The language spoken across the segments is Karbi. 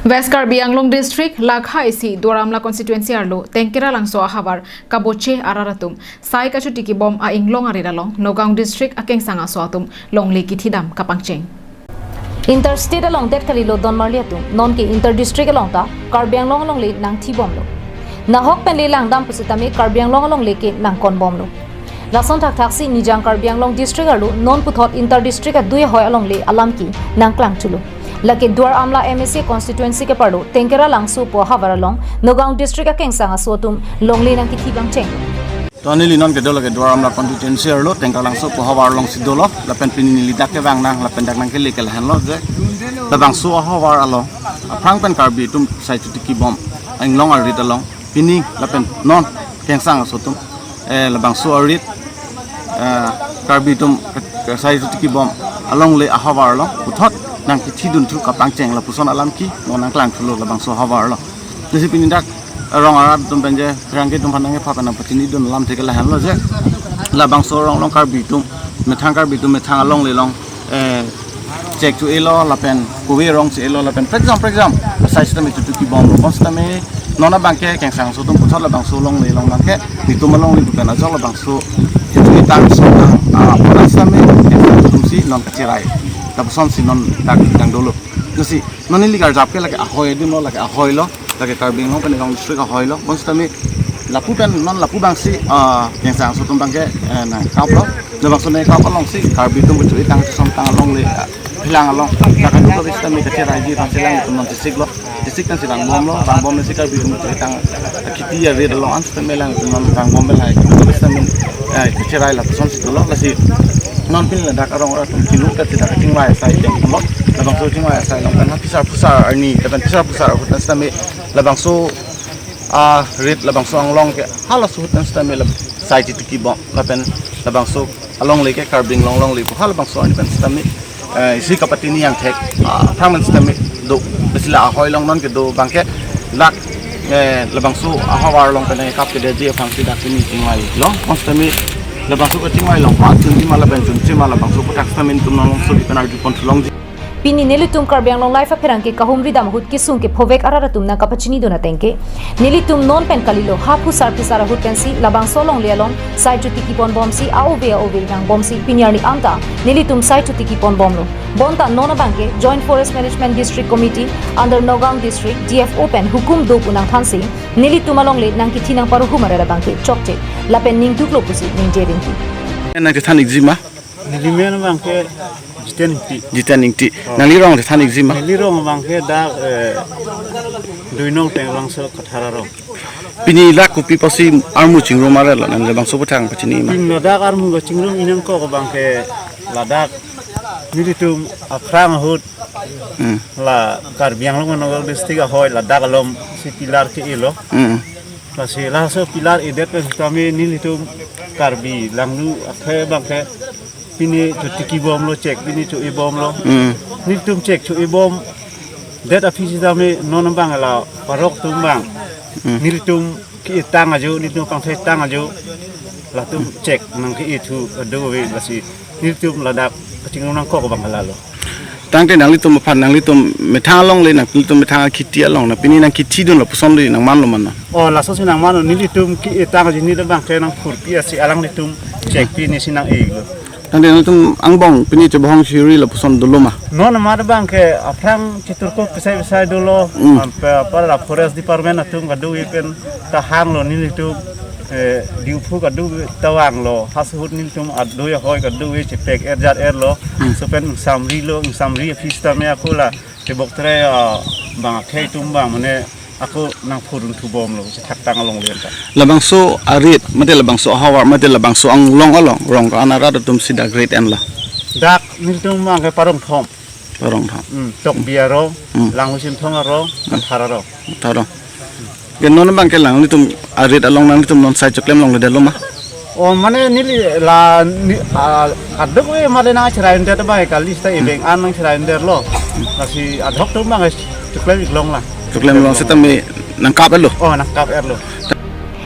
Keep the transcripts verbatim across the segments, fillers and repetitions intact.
West Karbi Anglong District, Lakha isi Duar Amla Constituency arlo Tengkera Langso ahavar kaboche arat atum sai kachotiki bom a-inglong arit along Nagaon District akengsang aso atum longle kithidam kapangcheng. Interstate along det kalilo donmarli atum, nonke inter district along ta Karbi Anglong alongle nangthibomlo. Nahok pen le langdam pusitame Karbi Anglong alongle ke nangkonbomlo. Lason thakthaksi Nijang Karbi Anglong District arlo non puthot inter district adui ahoi alongle alam ke nangklangthulo. Lake Duar Amla M A C constituency keparlo Tengkera Langso pu ahavar along Nagaon District akengsang aso atum longle nangkithibamcheng. To neli non kedo lake Duar Amla constituency arlo Tengkera Langso pu ahavar alongsi dolo, lapen pini neli dak kevang nang lapen dak nangkele ke lahenlo je labangso ahavar along aphrang pen Karbi atum sai chotiki bom a-inglong arit along pini lapen non kengsang aso atum, eh, labangso arit, eh, Karbi atum ke-, ke-, sai chotiki bom alongle ahavar along puthot nangkithidunthu kapangcheng lapuson alam ke non nangklangthulo labangso ahavar along. Lasi pini dak rong arat atum pen je pherangke atum aphan nangkepha pen nangpachinidun alam athe ke lahenlo je labangso arong along Karbi atum methang, Karbi atum methang alongle along, eh, chek cho-elo lapen kove arong cho-elo lapen prekjam prekjam sai sitame chotiki bomlo. Bonsitame non abangke kengsang aso atum puthot labangso alongle along abangke nelitum alongle pu pen ajok labangso chotiki tang aso tang, ah, pora sitame kengsang aso atumsi non kacherai. Lapusonsi non dak dang dolo. Lasi non neli karjap ke lake ahoi adim lo, lake ahoi lo, lake Karbi Anglong pen Nagaon District ahoi lo. Bonsitame lapu pen non lapu abangsi, ah, kengsang aso atum abangke, eh, nangkaplo. Labangso nangkap alongsi Karbi atum kecho-etang kechosom tang alongle, ah, phelang along. Lake duk abis sitame kacheraiji abangsi alanglitum non chesiklo. Chesik tangsi vangbomlo, vangbomsi Karbi atum kecho-etang akheti arit along an sitame alanglitum non vangbom pen lahai. Duk abis sitame, eh, kacherai lapusonsi dolo. Lasi non pini ladak arong arat atum kinu kat sita kachingvai asai dengponlo. Labangso chingvai asai along pen ha phisar phusar arni, lapen phisar phusar ahut an sitame labangso arit labangso anglong ke halaso ahut an sitame lab-, sai chotiki bom lapen labangso alongle ke Karbi Anglong alongle pu halabangso arni pen sitame, eh, isi kapatini angthek, ah, aphrang pen sitame do, besi la ahoi along non kedo abangke dak, eh, labangso ahavar along pen kap kedetji aphrangsi dak pini chingvailo. Bonsitame labangso kachingvai along pa chunji ma lapen chunche ma labangso aputhak sitame nelitum non alongsi pen arjuponthulongji. Pini nelitum Karbi Anglong Live apherangke kahumri dam ahut kesung kephovek arat atum nangkapachinidun ateng ke, nelitum non pen kalilo ha phusar phisar ahut pensi labangso alongle along sai chotiki ponbomsi a-ove a-ove nangbomsi pini arni anta nelitum sai chotiki ponbomlo. Bonta non abangke Joint Forest Management District Committee under Nagaon District D F O pen hukum do pu nangthansi nelitum alongle nangkithi nangparuhu marer abangke chokche lapen ningduklo pusi ningje rinti. Nangchethan-ikji ma? Neli men abangke Jiten Ingti. Jiten Ingti. Oh. Nangli rong chethan-ikji ma? Neli rong abangke dak, eh, Duinong Tengkera Langso Kathar arong. Pini dak kopi pusi armu chingrum arlo, nangli labangso aputhak pachini ma? Pini ladak armu kachingrum inang kok abangke ladak nelitum aphrang ahut, hmm, la Karbi Anglong Nagaon District ahoi ladak alomsi pillar ke-elo. Hmm. Lasi laso pillar edet pen sitame nelitum Karbi langno akhei abangke pini chotiki bomlo, chek pini cho-e bomlo. Hmm. Nelitum chek cho-e bomdet aphi sitame non abang la parok atum abang. Hmm. Nelitum ke-etang ajo, nelitum pangthe tang ajo, latum chek nangke-ethu ado ave, lasi nelitum ladak kachingrum nangkok abang lalo. Tangte nanglitum aphan, nanglitum methang alongle, nanglitum methang akheti along, na pini nangkithidun lapuson le nangmanlo ma na? Oh, lasonsi nangmanlo, nelitum ke-etang ajo, neli abangke nangphurpi asi alanglitum chek pinisi nang-elo. Tangte nanglitum angbong pini chebohong siri lapuson dolo ma? Non amat abangke aphrang chiturkok pesai pesai dolo, hmm, ampe apar la forest department atum kadokave pen ta hanglo nelitum, eh, Diphu kadokave ta vanglo, halaso ahut nelitum adui ahoi kadokave chepek-er jar-erlo, hmm, laso pen ingsamrilo, ingsamri aphi sitame ako la chebok tre, ah, bang akhei atum abang mane ako nangphurdunthu bomlo, chethak tang alongle anta. Labangso arit, mate labangso ahavar, mate labangso anglong along, rong ka-an arat atumsi dak rit enlo? Dak nelitum abangke parong thom. Parong thom. Hmm, Tokbi arong, hmm, Langhusim Thong arong, hmm, Kathar arong. Kathar arong. Ke non abangke nanglitum arit along nanglitum non sai choklem longledetlo ma? Oh, mane neli la ni, ah, kadokave mane nangcheraidet abang kali sita, hmm, ebeng an nangcheraidet lo. Lasi adhok atum abang choklem-ik long la. Choklem long sitame nangkap-erlo. Oh, nangkap-erlo.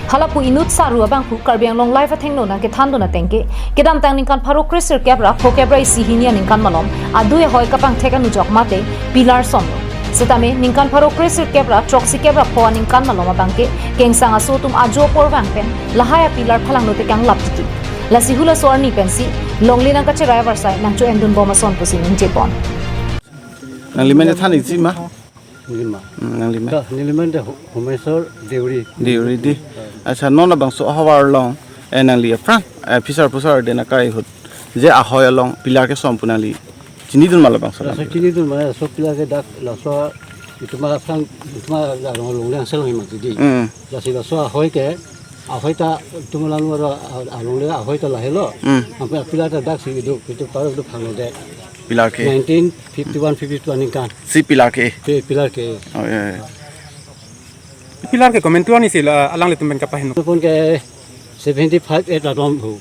Halapu inut saru abangphu Karbi Anglong Live athengno nangkethandun ateng ke, kedamtang ningkan pharo kresirkep ra phokep ra isi hini aningkan malom adui ahoi kapangthek anujok mate pillar somlo. Setame ningkan pharo kre sirkep ra throksi kep ra pho aningkan malom abangke kengsang aso atum ajo apor vang pen lahai a-pillar phalangno tekang lap titi. Lasi hula so arni pensi longle nangkacherai avarsai nangcho-endun bom ason pusi ningje pon. Nangli men than iksi ma? Neli ma. Hmm, nangli men. Da, neli men da Hu-, Humesor Deuri. Deuri di. Accha, non labangso ahavar along, eh, nangli aphrang, eh, phisar pusar den akai ahut je ahoi along pillar kesom pu nangli chinidun ma labangso? Laso along chinidun ma, laso pillar ke dak, laso itum aphrang, itum along longle angse along hima titi. Hmm. Lasi laso ahoi ke, ahoi ta itum along aro, alongle ahoi ta lahelo. Hmm. Ampe pillar ta dak si itum, itum paro itum phanglo de. Pillar ke? Nineteen fifty-one fifty-two aningkan. Si pillar ke? Pi-, pillar ke. Oh, ya, ya. Pillar ke komantu ani si la alanglitum pen kapaheno? Pon ke seventy-five eight atum hu.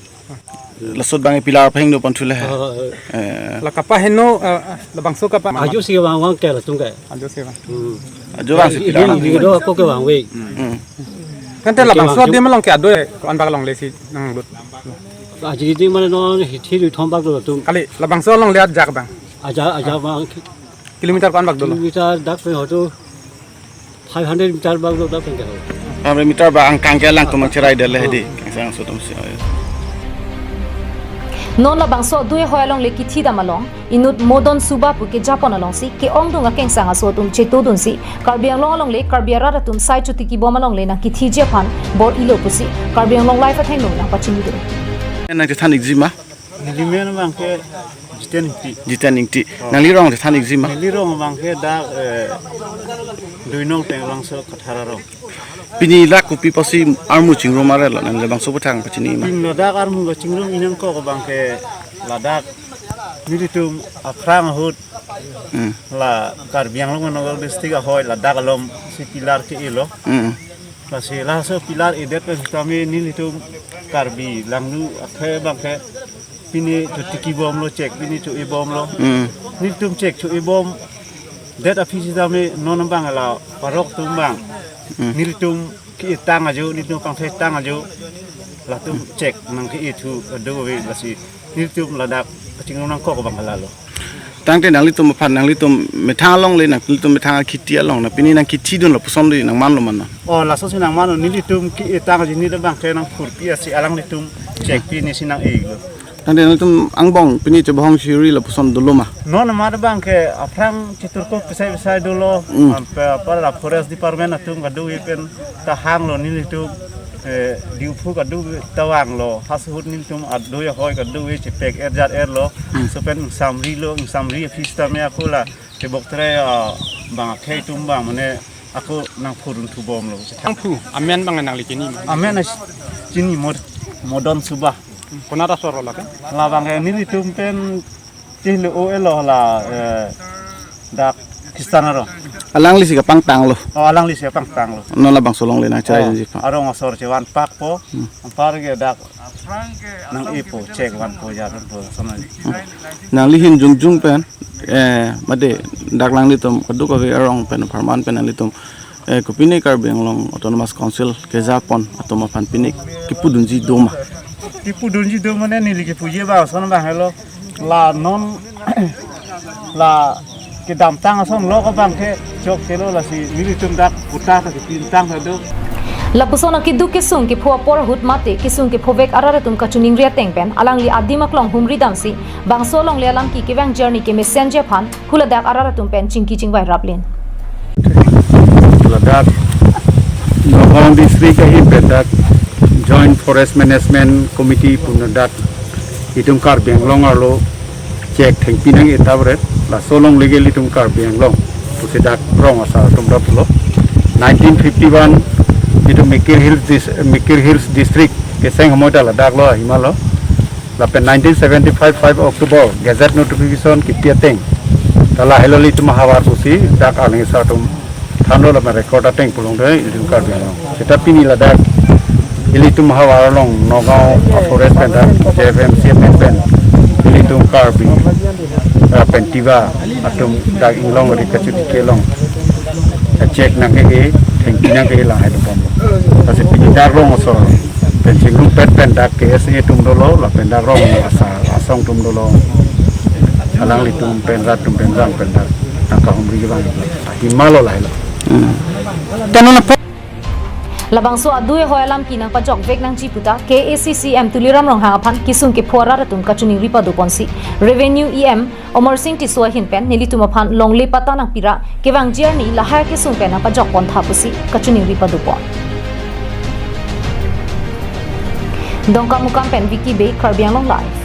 Laso abang pillar pahingno pon thule he. Oh, eh. Eh. La kapaheno, eh, labangso kapa. Ajo si vang vang ke latum ke. Ajo si vang. Hmm. Ajo vang si pillar. Ini, ini do ako ke vangve. Hmm. Kan te labangso adim along ke ado ko-an bak longle si nanglut? Aji di mane non hithi lui thom bak do latum. Kali labangso alongle ajak abang? Ajak, ajak abang. Kilometer ko-an bak dolo? Kilometer dak pen hotu five hundred meter bak do dak pen ke ho. Five hundred meter bak angkang ke alangtum cherai dele di. Kengsang aso atum si. Non labangso dui ahoi alongle kithi dam along inut Modon Suba pu kejapon alongsi ke-ongdung akengsang aso atum chetodunsi Karbi Anglong alongle Karbi arat atum sai chotiki bom alongle nangkithiji aphan bor-ilo pusi Karbi Anglong Live athengno nangpachinidun. Nangchethan ikji ma? Neli men abangke Jiten Ingti. Jiten Ingti. Oh. Nangli rong chethan ikji ma? Neli rong abangke dak, eh, Duinong Penglangso Kathar arong. Pini dak kopi pusi armu chingrum arelo, nangli labangso aputhak pachini ma? Pini ladak armu kachingrum inang kok abangke ladak nelitum aphrang ahut, hmm, la Karbi Anglong Nagaon district ahoi ladak alom si pillar ke-elo. Hmm. Lasi laso pillar edet pen sitame nelitum Karbi Langno akhei abangke pini chotiki bomlo, chek pini cho-e bomlo. Hmm. Nelitum chek cho-e bomdet aphi sitame non abang la parok atum abang. Hmm. Nelitum ke-etang ajo, nelitum pangthe tang ajo. Latum chek nangke-e thu ado ave lasi nelitum ladak kachingrum nangkok abang lalo. Tangte nanglitum aphan, nanglitum methang alongle, nanglitum methang akhiti along, na pini nangkithidun lapuson di nangmanlo ma na? Oh, laso si nangmanlo, nelitum ke-etang ajo, neli abangke nangphurpi asi alanglitum chek pini si nang-elo. Tangte nanglitum angbong pini chebohong siri lapuson dolo ma? Non amat abangke aphrang chiturkok pesai pesai dolo, hmm, ampe apar la forest department atum kadokave pen ta hanglo nelitum, eh, diuphu kadokave ta vanglo, hasi ahut nelitum adoi ahoi kadokave chepek erjar erlo, hmm, laso pen ingsamrilo, ingsamri aphi sitame ako la chebok tre, ah, bang akhei atum abang mane ako nangphurun thu bomlo. Nangphu, amen abang nangli chini ma? Amen as-, chini Mod-, Modon Suba. Konat asor lo lake? Labangke nelitum pen chihlo o elo la, eh, dak Kristan arong. Alangli si kapangtanglo? Oh, alangli si kapangtanglo. Non labangso alongle nangcherai, oh, dunji aphan. Arong asor chevan pakpo. Hmm. Anpar ke dak nang-epo, chek vanpo, jarpo, sana. Hmm. Nangli ahin jongjong pen, eh, mate dak alanglitum kadokave arong pen apharman pen nanglitum, eh, kopine Karbi Anglong Autonomous Council kejapon atum aphan pini kipudunji do ma? Kipudunji do mane neli kipuji abang ason abang helo. La non la kedamtang ason lo abangke chokchelo lasi nelitum dak puta ta kepintang ta do. Lapuson akeduk kesung kepho apor ahut mate kesung kephovek arat atum kachiningri ateng pen alangli adim aklong humri damsi bangso alongle alam ke kevang journey kemesenji aphan huladak arat atum pen chingki chingvai raplin. Ladak Nagaon district ahin pen dak Joint Forest Management Committee pu ladak itum Karbi Anglong arlo chek thengpi nang-e ta bret, laso alongle ke ilitum Karbi Anglong pusi dak rong asar atum dak pulo. Nineteen fifty-one itum Mikir Hills dis-, Mikir Hills District keseng hamoi ta ladak lo ahima lo. Lapen nineteen seventy-five five October gazette notification kipi ateng ta lahelo ilitum ahavar pusi dak arleng asar atum thanlo lapen record ateng pulong de ilitum Karbi Anglong. Seta pini ladak ilitum ahavar along Nagaon a-forest pen dak J F M C pen pen ilitum Karbi, eh, pen Tiwa atum dak inglong ri kachotiki along chek nangke-e, thengpi nangke-e lahai atum bomlo. Lasi pini dak rong asor pen chingrumpet pen dak K S A atum dolo, lapen dak rong asar asong atum dolo. Alanglitum pen rat atum pen jang pen dak Kahumri kevang, ahi malo lahelo. Teno na po. Labangso adui ahoi alam kenangpajokvek nangji puta K A A C C M Tuliram Ronghang aphan kesung kepho arat atum kachiningri padoponsi Revenue E M Amarsing Tisso ahin pen nelitum aphan longle patta nangpira kevangji arni lahai kesung pen nangpajokpon tha pusi kachiningri padopon. Dongkamukam pen Vicky Bey, Karbi Anglong Live.